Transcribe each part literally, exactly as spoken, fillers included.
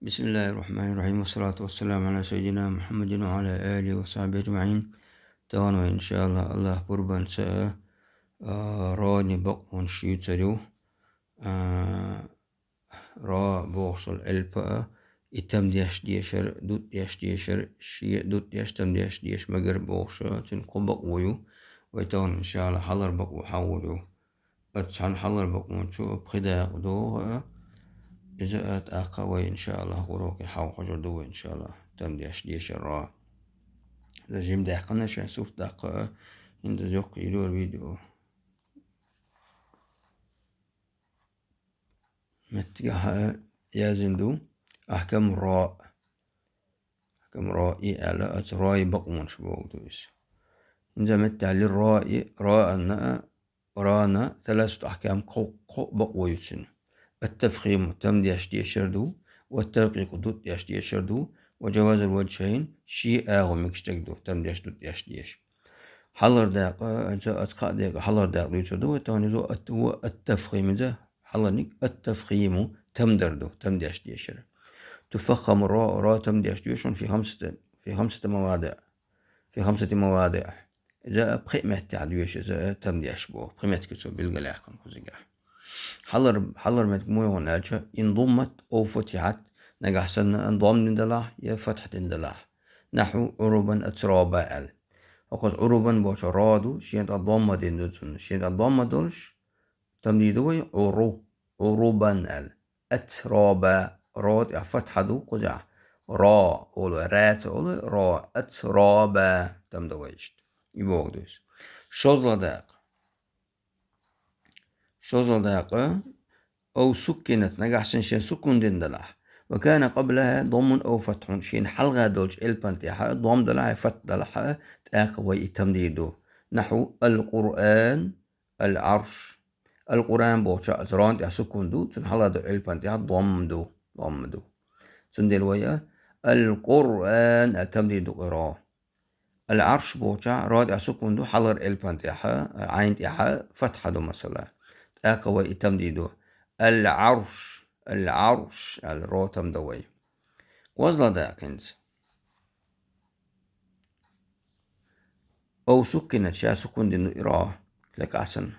بسم الله الرحمن الرحيم. والصلاة والسلام على سيدنا محمد وعلى آله وصحبه أجمعين. Тахана вай, иншааллахӀ, АллахӀ пурбанца, а, рони бакъонаш юьйцур ю. А, ро бохуш йолу элп а, и там деш дешар, дут деш дешар, шен дут деш, там деш деш мегар бохуш, цуьнан кхо бакъо ю. Вай тахана, иншааллахӀ, хьалар бакъо хьахор ю. Оцу цхьана хьалар бакъончу пхи дакъа догӀу а, иза а тӀаккха вай, иншааллахӀ, уроке хьахьожур ду вай, иншааллахӀ, там деш дешар ро. Иза жима даьккхина шайн сурт даккха а, хӀинца иза йоккха йилора видео. Меттигехь а яздина ду: «Ахкам ро». «Ахкам ро и» аьлла, оцу рои бакъонаш бохург ду иза. ХӀинца меттехь лир-рои, роана а, рона саласату ахкам, кхо, кхо бакъо ю цуьнан. Ат-тафхиму, там деш дешар ду, ва таркъикъу, дут деш дешар ду, ва жавазул важхайн, шен агӀо мегаш дерг ду, там деш, дут деш деш. Хьалар дакъа, оцу, оцу кхаа декъа хьалар дакъа дуьйцур ду вай тахана, иза ат-, ва ат-тафхим, иза хьаларниг ат-тафхиму, там дар ду, там деш дешар. Туфаххаму ро, ро там деш ду шуна фи хамсати, фи хамсати мавадиъ, фи хамсати мавадиъ. Иза пхи меттехь доьшу, иза там деш боху, пхи меттиг цо билгалъяьккхина кхузигахь. Хьалар, хьалар меттиг муй хьуна аьлча, ин думмат ав футихьат, нагахь санна дом дина далахь я фатхь дина далахь. Нахьу Ӏурубан атроба аьлла. ХӀокхуза Ӏурубан бохучу ро ду, шен тӀе домма дина ду цунна. Шен тӀе домма долуш, там дийр ду вай Ӏуру, Ӏурубан аьлла. Атроба, ро тӀехь фатхьа ду кхузахь. Ро олу, ра ца олу, ро, атроба, там ду вай иштта. И бохург ду иза. ШозлагӀа дакъа. ШозлагӀа дакъа. Ав суккинат, нагахь санна шен сукун дина далахь. Ва кана къаблахьа доммун ав фатхьун, шена хьалха долчу элпан тӀехь дом далахь, фатхь далахь, тӀаккха вай и там дийр ду. Нахьу ал-Къуръан, ал-Ӏарш. Ал-Къуръан бохучу оцу рона тӀехь сукун ду, цунна хьалха долу элпан тӀехь дом ду, дом ду. Цундела вай а ал-Къуръан аьлла там дийр ду кхуьро. Ал-Ӏарш бохучу ро тӀехь сукун ду, хьалхара элпан тӀехь, Ӏайн тӀехь фатхьа ду, масала. ТӀаккха вай и там дийр ду. Ал-Ӏарш, ал-Ӏарш аьлла ро там дан вай. КхозлагӀа дакъа хӀинца. Ав суккинат, ша сукун дина ду и ро, лекха санна.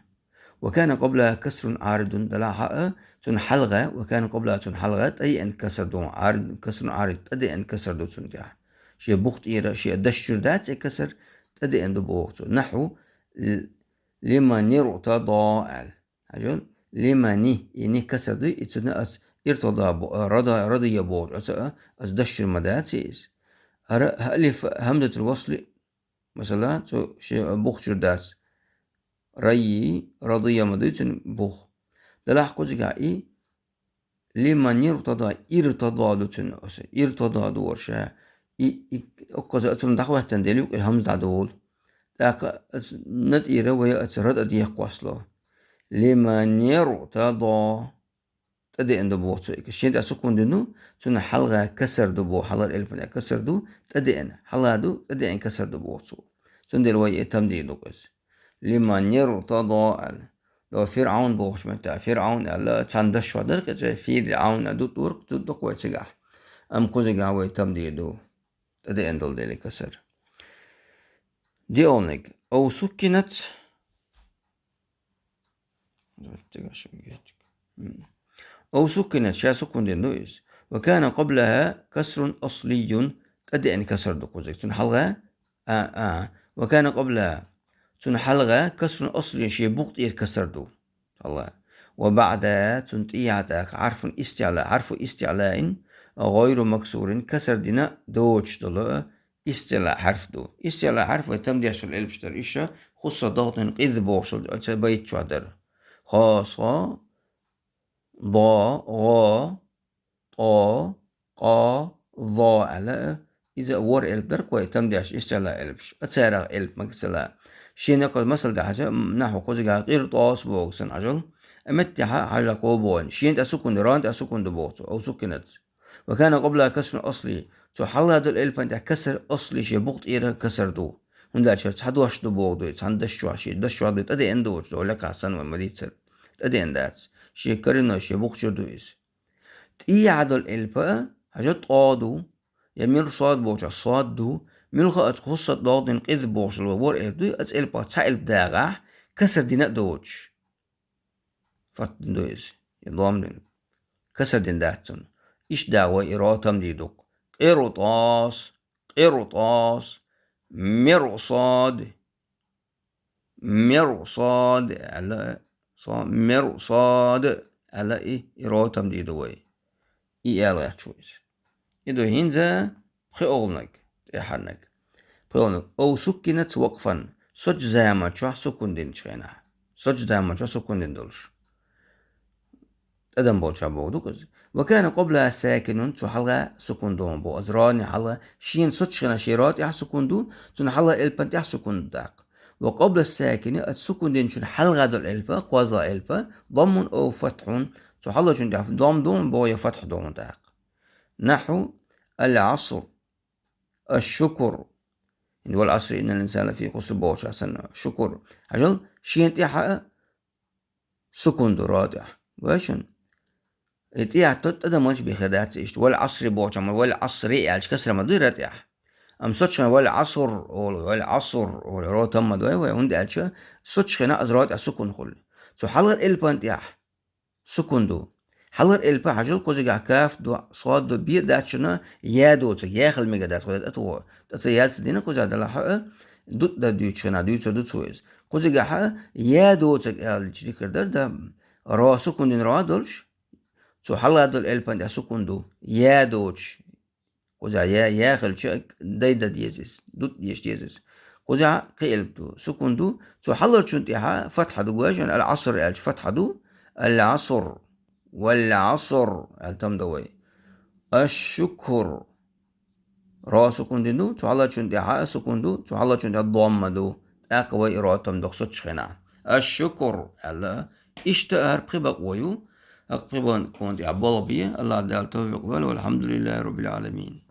Ва кана къаблахьа касрун Ӏаридун далахь а, цунна хьалха, ва кана къаблахьа, цунна хьалха тӀедеана касар ду, Ӏарид, касрун Ӏарид, тӀедеана касар ду цунна тӀехь. Шен бух тӀера, шен даш чуьра дац и касар, тӀедеана ду боху цо. Нахьу, л-, лиманиртада аьлла. Хьажал, лимани, и ни касар ду, и цунна ас иртада бо-, рада-, радия бохучу, аса, ас даш чуьра ма дац иза. Ара, алиф, хьамзатул васли, масала, цо шен бух чуьра дац. Райи, радия ма дуьйцу бух. Далахь кхузигахь и, лиманиртада, иртада ду цунна оцу. Иртада ду вара ша. И, и, оккхаза оцунна дӀахӀоьттина дели, юкъера хьамза дӀадолу. ТӀаккха оцу натӀера вай оцу рада дехкхосло. Лиманиртада. ТӀедеана ду боху цо и касар. Шен тӀе сукун дина ду, цунна хьалха касар ду боху, хьалхара элпана тӀе касар ду, тӀедеана. Хьалха ду, тӀедеана касар ду боху цо. Цундела вай и там дийр ду кхуза. Лиманиртада аьлла. Ло ФирӀаун бохучу меттехь, ФирӀаун аьлла, цхьана даш чохь дара кхуза, ФирӀаун аьлла, дутт вара, дутт ду-кх вай цигахь. Амма кхузигахь вай там дийр ду. ТӀедеана долу дела касар. ДиолнигӀ. Ав суккинат. М. Ав суккинат, ша сукун дина ду иза. Ва кана къаблахьа касрун аслийюн, тӀедеана касар ду кхуза. Цунна хьалха, а, а. Ва кана къаблахьа, цунна хьалха касрун аслийюн, шен бух тӀера касар ду. Хьалха. Ва баӀдахьа, цунна тӀехьа тӀаккха хьарфун истиӀла, хьарфу истиӀлаин, гӀайру максурин, касар дина доцуш долу, истиӀла хьарф ду. ИстиӀла хьарф вай там деш долу элпаш дара. Иша хусса дагӀтан къиза бохуш долу оцу байт чохь дара. Хо, со, до, гӀо, тӀо, къо, зо аьлла, иза ворхӀ элп дара-кх вай там деш истиӀла элпаш. А царах элп магисала. Шена кхуза масал дан хьажа, нахьу кхузигахь къиртос боху сан хьажал. А меттехьа хьажа кхо боху. Шена тӀе сукун ду, рона тӀе сукун ду боху цо, ав суккинат. Ва кана къаблахьа касрун аслий. Цу хьалха долу элпан тӀехь касар аслий, шен бух тӀера касар ду. ХӀунда аьлча цхьа дош ду боху ду, цхьана даш чохь, шен даш чохь ду, тӀедеана ду, вачу долу лекха санна вай ма дийццара. ТӀедеана дац. Шен карино, шен бух чуьра ду иза. ТӀехьа долу элпа а, Хьажа тӀо ду, я мирсод бохуча сод ду, муьлха оцу хуссат догӀдина къиза бохуш вара элп ду, оцу элпах цхьа элп дагӀахь, касар дина а доцуш. Фатхь дина ду иза, я дом дина. Касар дина дац цунна. Иштта дагӀа вай и ро там дийр ду-кх. КъирутӀос, къирутӀос, мерусод, мерусод аьлла, со-, мерусод аьлла и, и ро там дийр ду вай. И аьлла гӀерташ ву иза. И ду хӀинца пхоьалгӀаниг, тӀаьхьарниг. ПхоьалгӀаниг. Ав суккинат вакъфан. Соцу заманчохь сукун динчу хенахь. Соцу заманчохь сукун дина долуш. ТӀадам болчохь бохург ду-кх иза. Ва кана къаблаха сакинун, цу хьалха сукун ду боху. Иза рони хьалха, шена соцу хенахь шен ро тӀехь сукун ду, цунна хьалха элпан тӀехь сукун ду тӀаккха. Ва къабла сакини, оцу сукун динчун хьалха долу элпа, кхозлагӀа элпа, доммун ав фатхьун, цу хьалхачун тӀехь дом ду боху я фатхь ду тӀаккха. Нахьу ал-Ӏаср, аш-шукр. Вал Ӏасри, иннал инсана лафи хуср бохучохь санна, шукр. Хьажал, шена тӀехь а сукун ду ро тӀехь. Вай шуна. И тӀехь тӀадаманча бен хир дац иштта. Вал Ӏасри бохучохь, вал Ӏасри аьлча касра ма ду ра тӀехь. Амма соцу хенахь вал Ӏаср олу, вал Ӏаср олу, ро там ма ду вай, хӀунда аьлча соцу хенахь иза ро тӀехь сукун хуьлу. Цу хьалхара элпан тӀехь сукун ду. Хьалхара элпа хьажал кхузигахь каф ду, сод ду, бен дац шуна, я доцург, я хила мегар дац, кхуза тӀе а туху. ТӀе ца яц дина кхуза далахь а, дутӀа дан дуьйцучу хенахь дуьйцур ду цо иза. Кхузигахь а, я доцург аьлча дикар дара, да, ро сукун дина ро а долуш, цу хьалха долу элпан тӀехь сукун ду, я доцуш. Кхуза я, я хилча, дайда деза иза, дутӀа деза деза иза. Кхуза кхин элп ду, сукун ду, цу хьалхарчун тӀехь фатхьа ду, гой шуна, ал-Ӏаср аьлча фатхьа ду, ал-Ӏаср, вал Ӏаср аьлла там ду вай. Аш-шукр. Ро сукун дина ду, цу хьалхарчун тӀехь а сукун ду, цу хьалхарчун тӀехь дом ма ду. ТӀаккха вай и ро там ду-кх соцу хенахь. Аш-шукр аьлла, иштта хӀара пхи бакъо ю, хӀокху пхи бакъонан тӀехь болх бе, АллахӀ Дала тавфикъ лойла, валхьамдулиллахӀи роббил Ӏаламин.